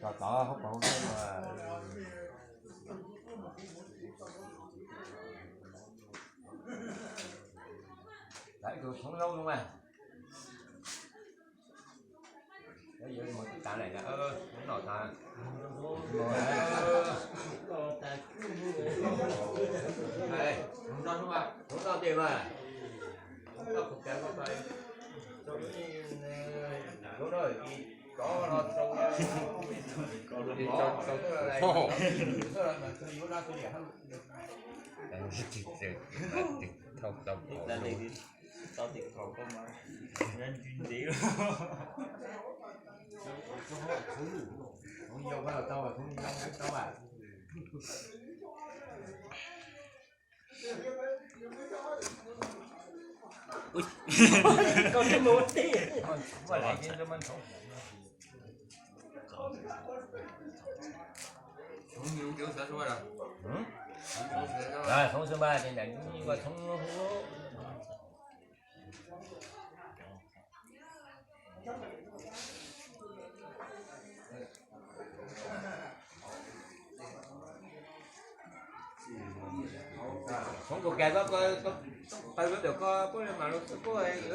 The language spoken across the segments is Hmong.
Tov tov hauv paus hauv mas. Tov ib tug thoob zaub no mas. Yuav mus tas lawm, noj tas. Hauv no tej mas, hauv no kuv cas ko, hauv no tov no rau, tau tes kaus ko mas, ntsws ntev. Koj twb mus ua tij. Txhoov xwb mas, ces ntawm ua txhoov. Txhoov tus kas ko, ko, ko, ko, ko, ko, ko, ko,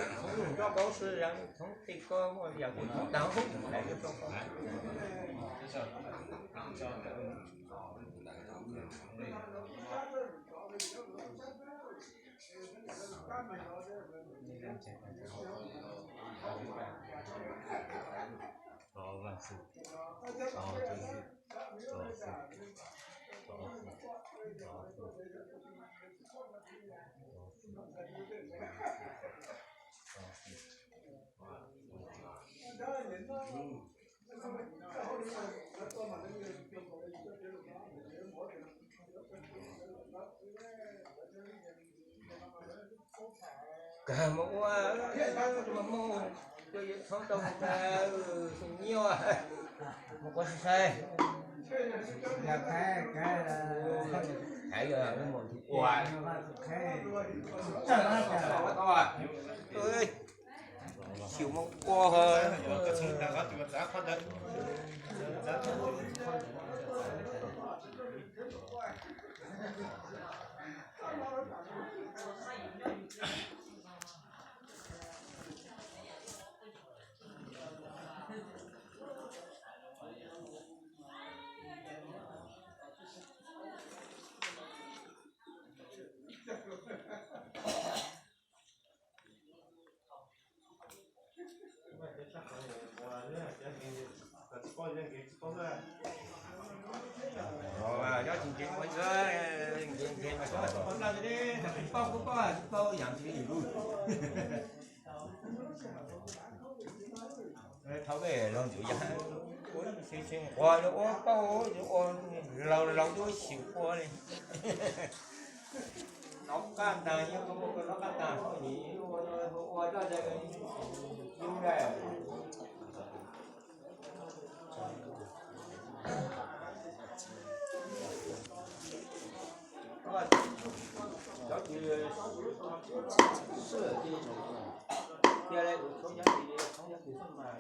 txhoov lub nrob ko xwb, txhoov tej ko muaj yam kuv txhoov tag hub lais rau ko. Kag mus ua, mus mus, txhoov tau mus, nyiaj mus quav sai sai. Hais mus ua, xyum mus ua. Nyob tsis nkees ua ntxhab, nkees nkees mas koj tsis paub noj thiab, tsis paub kuj paub, tsis paub yam tsis li lus. Thaum peb laug ntxim yam ua xwb, ua ua paub ua laus laus twb xyum ua li. Nov qab ntag, nyob koj muaj koj nov qab ntag, ua ua dab tsi yus dab. Cov kws sib cia le tus txhob nyob li, txhob nyob kws xwb mas.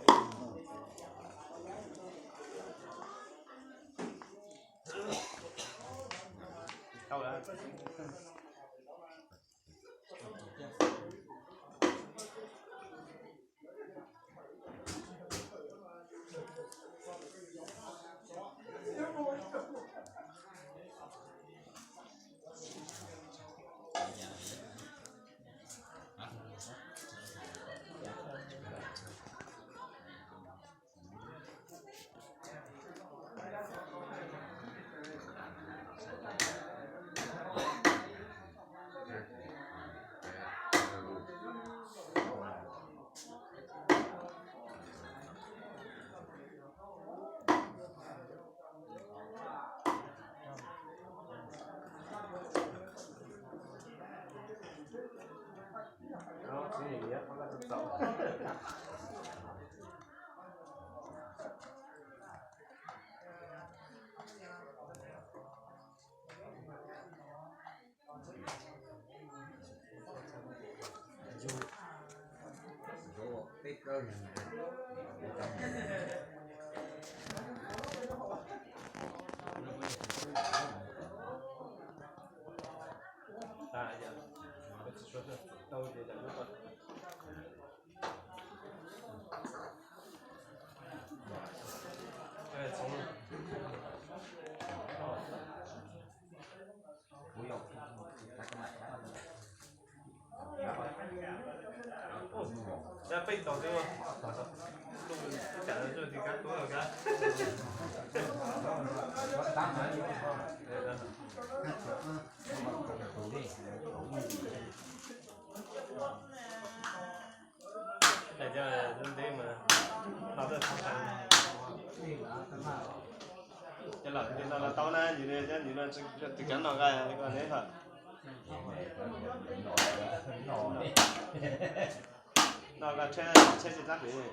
Cov lawm no los tau na, yus cov yus no tsis kav no nqa koj neb lawm. No koj tsheb, tsheb tsis tab pem.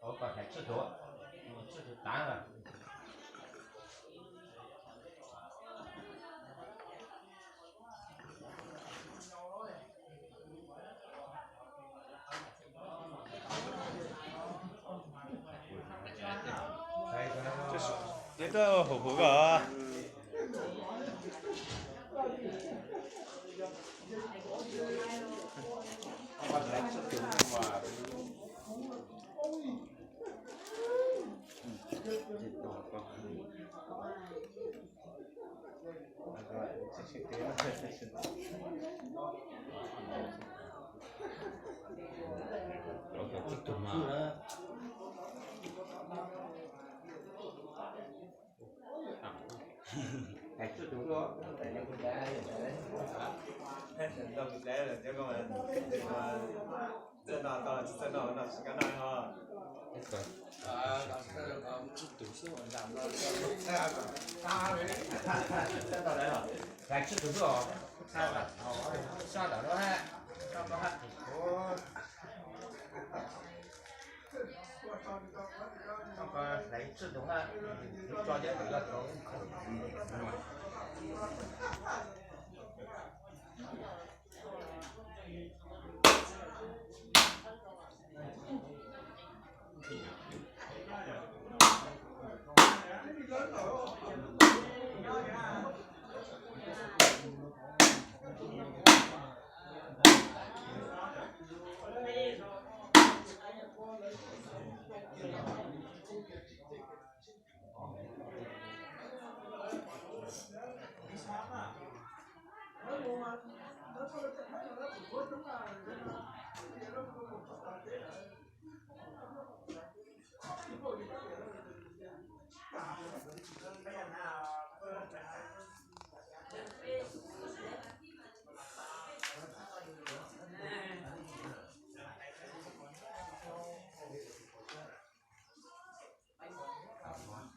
Ov, koj hais tswj tus, tswj tus tav lawm. Neb tuaj hum hum koj. Hais tswj tus xwb os. Sab tom no ha, sab tom ha. Hais tswj tus na, tso cov tus yog tau.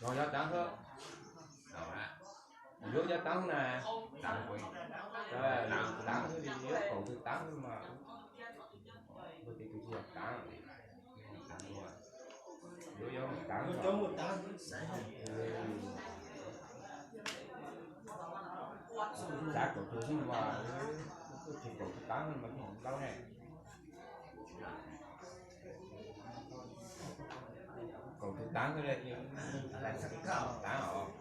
Cov yov tav xwb. Yuav yov tav na. Tav xwb li, yuav kaum tus tav xwb mas. Ua tes tus yog tav. Yuav yov tav. Tav kaum tus xwb mas, tsis kaum tus tav mas tsis laub ne. Kaum tus tav xwb li, tav os.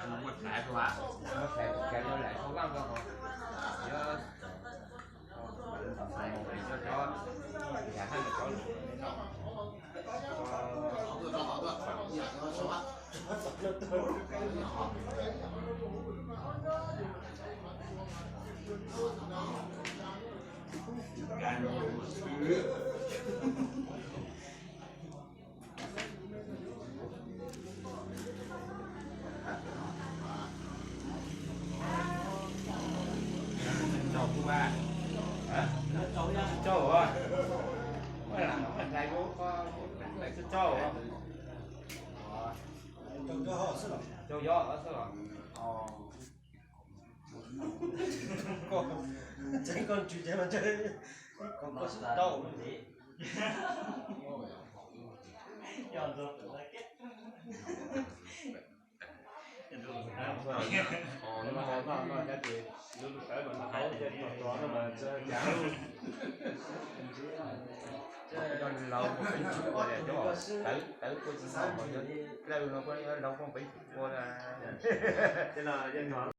Muab hlais rau hauv, muab hlais rau hlais rau vaj rau hauv, yuav cov, cov, cov, Tsis tau as, tsis tau as. Cau yov xwb los? Tseeb koj ntsws ces mas ntshe koj tau. Laus ua peb tsis ua li cov tawv, tawv ua tsis tau, laus no kuj laus ua peb tsis ua li.